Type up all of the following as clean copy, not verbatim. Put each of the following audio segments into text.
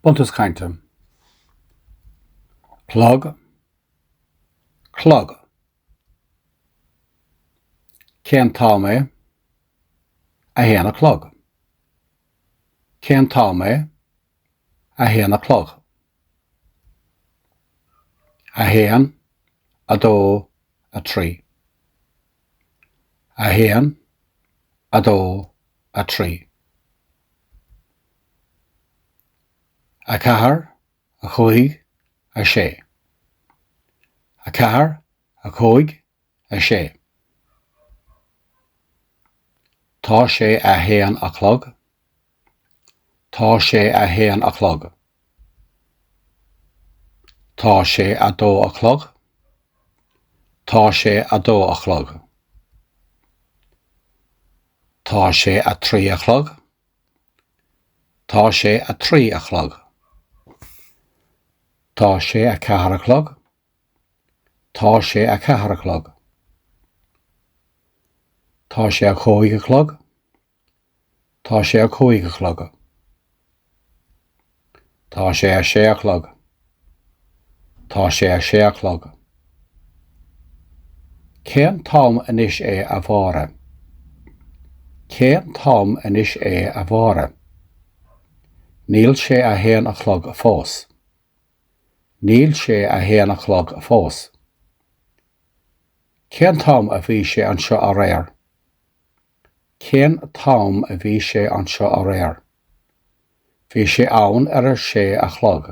Buntús cainte. Clog. Clog. Cén t-am é? 1 a chlog. Cén t-am é? 1 a chlog. 1, 2, 3. 1, 2, 3. 4, 5, 6. 4, 5, 6. Tá sé a haon a chlog. Tá sé a haon a chlog. Tá sé a dó a chlog. Tá sé a dó a chlog. Tá sé a trí a chlog. Tá sé a trí a chlog. Tá sé a ceathair a chlog. Tá sé a ceathair a chlog. Tá sé a cúig a chlog. Tá sé a cúig a chlog. Tá sé a sé a chlog. Tá sé a sé a chlog. Cén t-am anois é a Mháire? Cén t-am anois é a Mháire? Níl sé a haon a chlog fós. Níl sé a haon a chlog fós. Cén t-am a bhí sé anseo aréir? Cén t-am a bhí sé anseo aréir? Bhí sé ann ar a sé a chlog.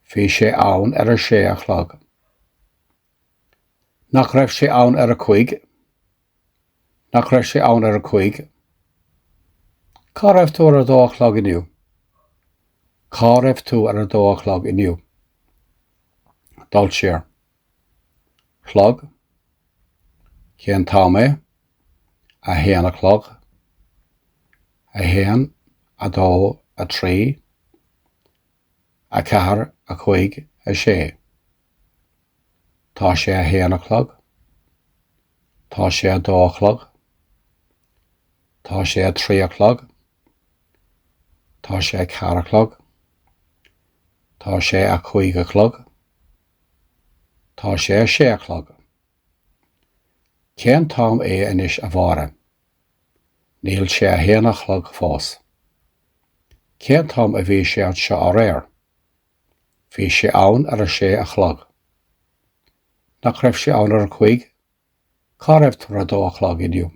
Bhí sé ann ar a sé a chlog. Nach raibh sé ann ar a cúig? Nach raibh sé ann ar a cúig? Cá raibh tú ar a dó a chlog inniu? Cá raibh tú ar a dó a chlog inniu? Dul siar. Chlog. Cén t-am é? 1 a chlog. 1, 2, 3, 4, 5, 6. Tá sé a haon a chlog. Tá sé a dó a chlog. Tá sé a trí a chlog. Tá sé a ceathair a chlog. Tá sé a cúig a chlog. Tá sé a sé a chlog. Cén t-am é anois a Mháire? Níl sé a haon a chlog fós. Cén t-am a bhí sé anseo aréir? Bhí sé ann ar a sé a chlog. Nach raibh sé ann ar a cúig? Cá raibh tú ar a dó a chlog inniu?